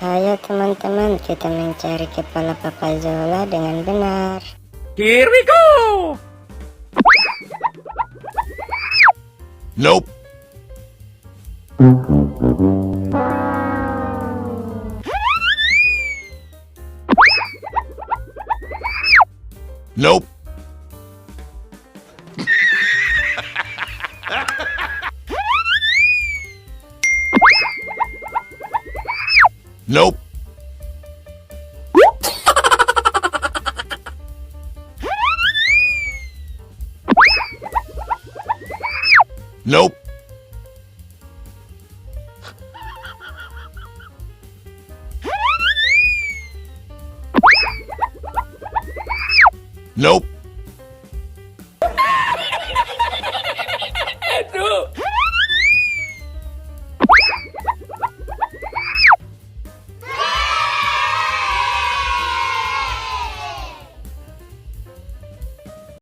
Ayo teman-teman, kita mencari kepala Papa Zola dengan benar. Here we go! Nope. Nope. Nope. Nope. Nope.